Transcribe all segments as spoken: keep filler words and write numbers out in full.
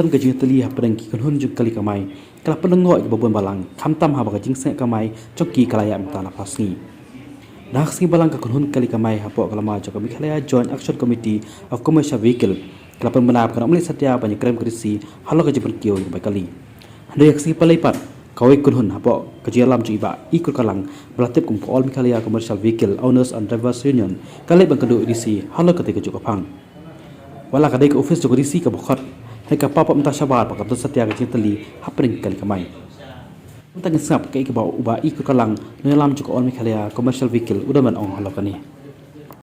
Ka jingtylli hapdeng ki kynhun jong kali kamai ka la pynlyngngoh ïa kiba bun balang, khamtam haba ka jingsngewkamai jong ki ka la ïaid mynta na phra sngi. Na ka sngi balang ka kynhun kali kamai hapoh ka lama jong ka Meghalaya Joint Action Committee of Commercial Vehicle ka la pynbna ba kan ym leit satia ban ïakren ka D C halor ka jingpynkiew ïa ka bai kali. Hynrei ha ka sngi Palei pat, kawei ka kynhun hapoh ka jingïalam jong i Bah E. Kurkalang, ba la tip kum ka All Meghalaya Commercial Vehicle Owners and Drivers Union, ka leit ban kynduh ïa ka D C halor katei kajuh ka phang. Wat la ka dei ka ophis jong ka D C kaba khot, hynrei ka paw pat mynta shabar ba kan don satia ka jingtylli hapdeng kali kamai. Mynta ngin sngap kaei kaba u Bah E. Kurkalang, nongïalam jong ka All Meghalaya Commercial Vehicle, u don ban ong halor kane.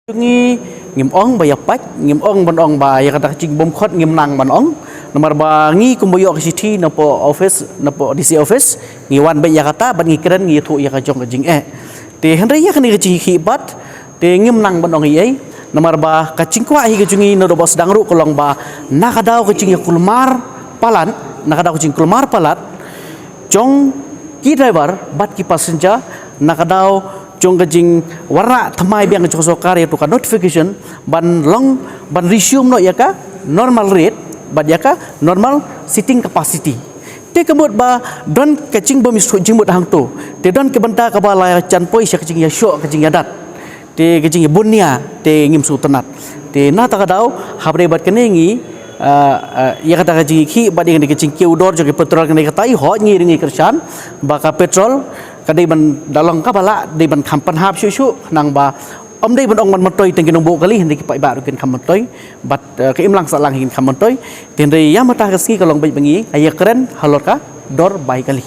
Ngi ngim ong ba ïa pait, ngim ong ban ong ba ïa kata ka jingbymkhot ngim nang ban ong. Namar ba ngi kumba ïoh ka shithi napoh office, napoh D C office, ngi wan beit ïa kata bad ngi kren, ngi ïathuh ïa ka jong ka jingeh. Te hynrei ïa kane ka jingkhih pat, te ngim nang ban ong ei ei. Namar ba ka jingkwah hi ka jong ngi naduh ba sdang ruh ka long ba na ka daw ka jingïakulmar palat, na ka daw ka jingkulmar palat jong ki driver bad ki passenger, na ka daw jong ka jingwanrah thymmai biang jong ka sorkar, ïa tu ka notification ban long, ban resume noh ïa ka normal rate bad ïa ka normal seating capacity. Te ka mut ba don ka jingbym suk jingmut hangto, te don ka bynta kaba la jan poi sha ka jingïashoh ka jingïadat. Te ka jingïabun nia te ngim sngewtynnat. Te na kata ka daw, hapdeng bad kane ngi, ah, ah, ïa kata ka jingkhih bad ïa kane ka jingkiew dor jong ka petrol kane, kata i hoi ngi ruh ngi kyrshan ba ka petrol ka dei ban da long kaba lah, dei ban kham pynhap shuh shuh, khnang ba ym dei ban ong ban myntoi tang ki nongbud kali, hynrei ki paidbah ruh kin kham myntoi bad, eh, ka imlang sahlang kin kham myntoi. Te hynrei ïa mynta ka sngi ka long beit ba ngi ïakren halor ka dor bai kali.